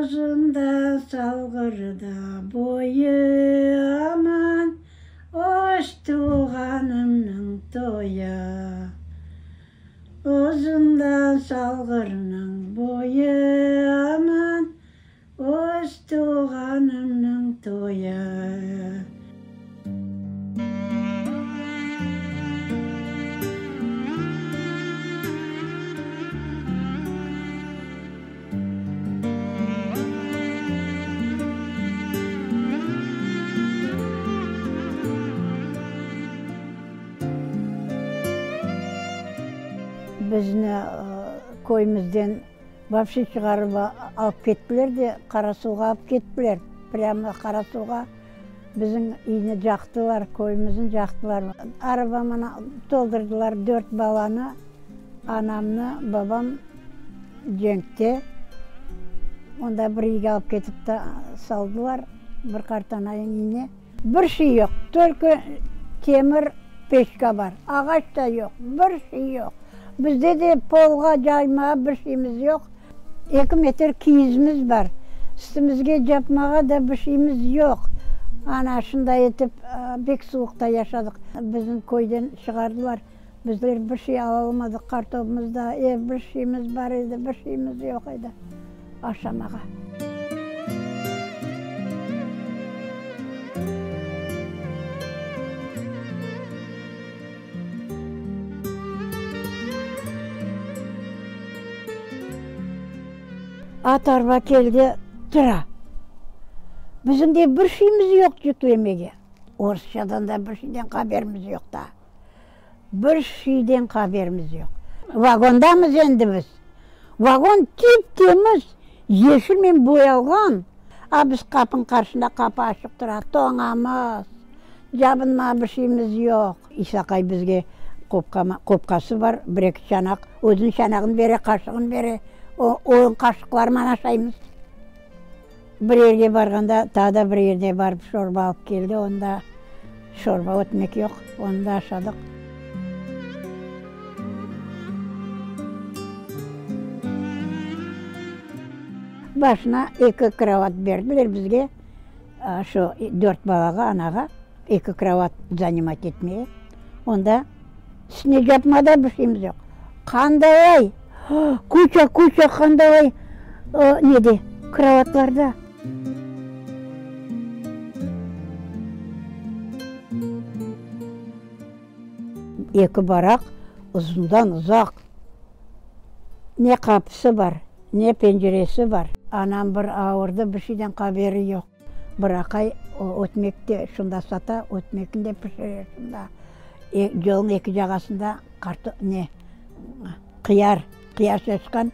Uzun da salğır da boyı aman, Öz tuvğanımnıñ toyı. Uzun da salğırnıñ boyı aman, Öz tuvğanımnıñ toyı. Bizni köyümizden vapşe çıqarıp alıp kettiler de, Qarasuvğa alıp kettiler, prâmo Qarasuvğa. Bizim üyni caqtılar, köyümizni caqtılar. Arabamına toldurdılar dört balanı, anamnı, babam cenkte. Onda bir üyge alıp ketip de saldılar, bir qartanayıñ üyüne. Bir şey yoq, tolko temir peçka bar, ağaç da yoq, bir şey yoq. Bizde de polğa caymağa bir şeyimiz yoq. Eki metr kiyizimiz bar. Üstümizge capmağa da bir şeyimiz yoq. Ana, şunday etip, pek suvuqta yaşadıq. Bizni köyden çıqardılar. Bizler bir şey alalmadıq, qartobımız da, ev, bir şeyimiz bar edi, bir şeyimiz yoq edi aşamağa. At arba keldi, tura. Bizim de bir şeyimiz yoq yüklemege. Orısçadan da bir şeyden haberimiz yoq daa. Bir şeyden haberimiz yoq. Vagondamız endi biz. Vagon tip-temiz, yeşilmen boyalğan. A biz qapınıñ qarşında qapı açıq tura, toñamız. Cabınmağa bir şeyimiz yoq. İsaqay bizge qopqası bar, bir-eki çanaq, özüniñ çanağını bere, qaşığını bere, o, onıñ qaşıqlarıman aşaymız. Bir yerge barğanda, taa da bir yerde barıp şorba alıp keldi, onda şorba ötmek yoq, onı da aşadıq. Başına eki krovat berdiler bizge. Şu dört balağa, anağa eki krovat zanimat etmeye. Onda üstüne capma da bir şeyimiz yoq. Qandalay, kuça-kuça qandalay nede, krovatlarda. Eki baraq uzundan-uzaq. Ne qapısı bar, ne penceresi bar. Anam bir avurdı, bir şeyden haberi yoq. Bir aqay ötmek de şunda sata, ötmekni de pişire şunda. Yolnıñ eki cağasında ne, qıyar, qıyar şaşqan,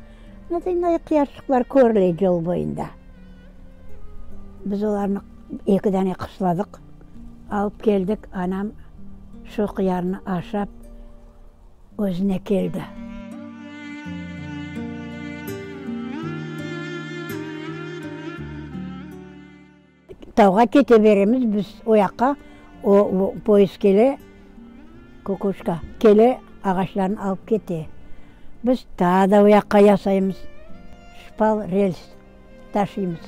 qıyarçıqlar körüle yol boyunda. Biz olarnı eki dane qışladıq, alıp keldik, anam şu qıyarnı aşap, Özüne keldi. Tavğa kete beremiz biz o yaqqa, o poyezd kele, Kukuşka kele, ağaçlarnı alıp kete. Biz taa da o yaqqa yasaymız, şpal, rels taşıymız.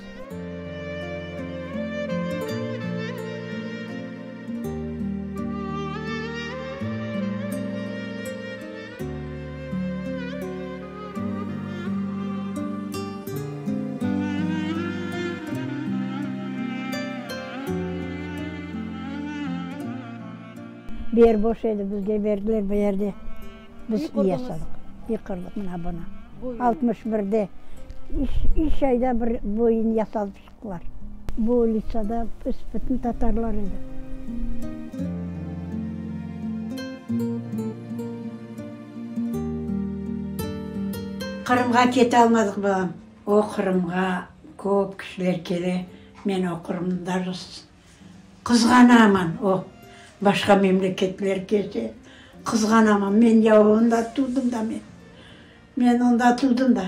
Bu yer boş edi, bizge berdiler bu yerde. Biz uy yasadıq, uy qurdıq mına bunı. 61-de üç ayda bir bu uyni yasalıp çıqtılar. Bu ulitsada büs-bütün tatarlar edi. Qırımğa kete almadıq, balam. O Qırımğa köp kişiler kele, men o Qırımnı daje Qızğanaman o, başqa memleketler kelse, qızğanaman. Men ya onda tuvdım da men. Men onda tuvdım da.